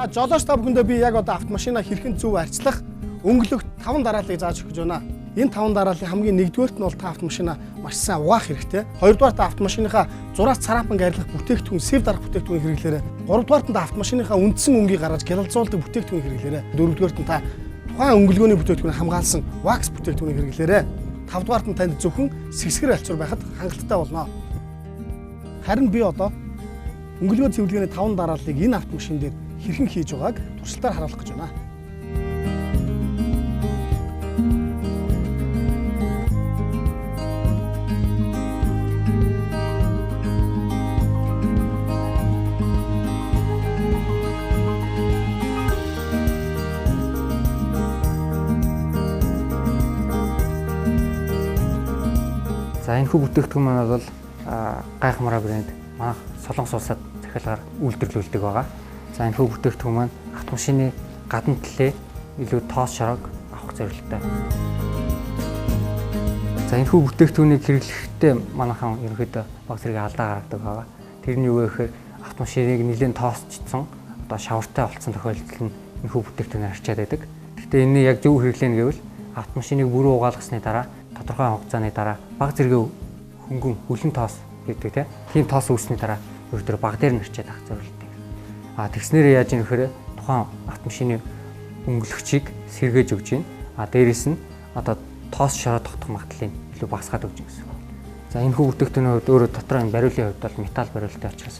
За, жолооч та бүхэндээ би яг одоо автомашина хэрхэн зөв арчлах өнгөлөх 5 дарааллыг зааж өгч байна. Энэ 5 дарааллын хамгийн нэгдүгээрт нь бол та автомашина маш сайн угаах хэрэгтэй. Хоёрдугаар та автомашиныхаа зураас цараапан гарилах бүтээгдэхүүн, сэв дарах бүтээгдэхүүн хэрэглээрэй. Гуравдугаарт нь та автомашиныхаа үндсэн өнгийг гаргаж гялалзуулдаг бүтээгдэхүүн хэрэглээрэй. Дөрөвдүгээрт нь та тухайн өнгөлгөөний бүтээгдэхүүнийг хамгаалсан вакс бүтээгдэхүүнийг хэрэглээрэй. Тавдугаарт нь танд зөвхөн сэгсгэр альцуур байхад хангалттай болно. Харин би одоо өнгөлгөө цэвэрлэгээний 5 дарааллыг энэ автомашин дээр хэрхэн хийж байгааг туршилтаар харуулах гэж байна. За, энэхүү бүтээгдэхүүн маань бол гайхмараа брэнд манайх Солонгос улсад захиалгаар үйлдвэрлүүлдэг байгаа. За, энэхүү бүтээгдэхүүн маань автомашины гадна талын илүү тоос шороог авах зорилготой. За, энэхүү бүтээгдэхүүнийг хэрэглэхдээ манайхан ерөнхийдөө баг зэрэг алдаа гаргадаг байгаа. Тэр нь юу вэ гэхээр автомашиныг нэлээд тоосчсон, одоо шавартай болцсон тохиолдолд нь энэхүү бүтээгдэхүүнээр арчаад байдаг. Гэхдээ энэний яг зөв хэрэглэнэ гэвэл автомашиныг бүрэн угаалгасны дараа тодорхой хугацааны дараа баг зэрэг хөнгөн хүлэн тоос гэдэг тийм тоос үүсний дараа ерөнхийдөө баг дээр нь арчаад авах зорилготой. А тэгснээрээ яаж юм гэхээр тухайн автомашины өнгөлөгчийг сэргээж өгч байна. А дээрэс нь одоо тоос шороо тогтох магадлалыг илүү багасгаад өгч байна гэсэн. За, энэхүү бүтээгдэхүүний хувьд өөрөө дотроо энэ бариулын хувьд бол металл бариултай учраас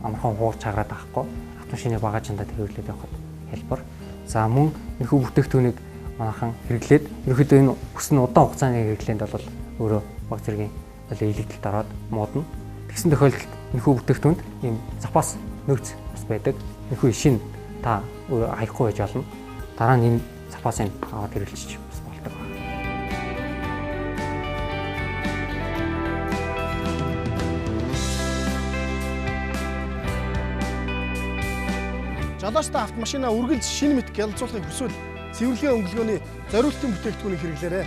амархан хуурч хагараад авахгүй автомашины багаажиндаа тэрвэрлээд явахад хялбар. За, мөн энэхүү бүтээгдэхүүнийг манайхан хэрэглээд ерөнхийдөө энэ бүс нь удаан хугацааны хэрэглээнд бол өөрөө баг зэргийн илэгдэлд ороод муудна. Тэгсэн тохиолдолд энэхүү бүтээгдэхүүнд ийм запас нөөц бас байдаг. Энэхүү ишин та өөрөө хаяхгүй байж болно. Дараа нь энэ запасыг аваад хэрэглэж бас болдог. Жолоочтой автомашина үргэлж шинэ мэт гялалзуулахыг хүсвэл цэвэрлэгээ өнгөлгөөний зориултын бүтээгдэхүүнийг хэрэглээрэй.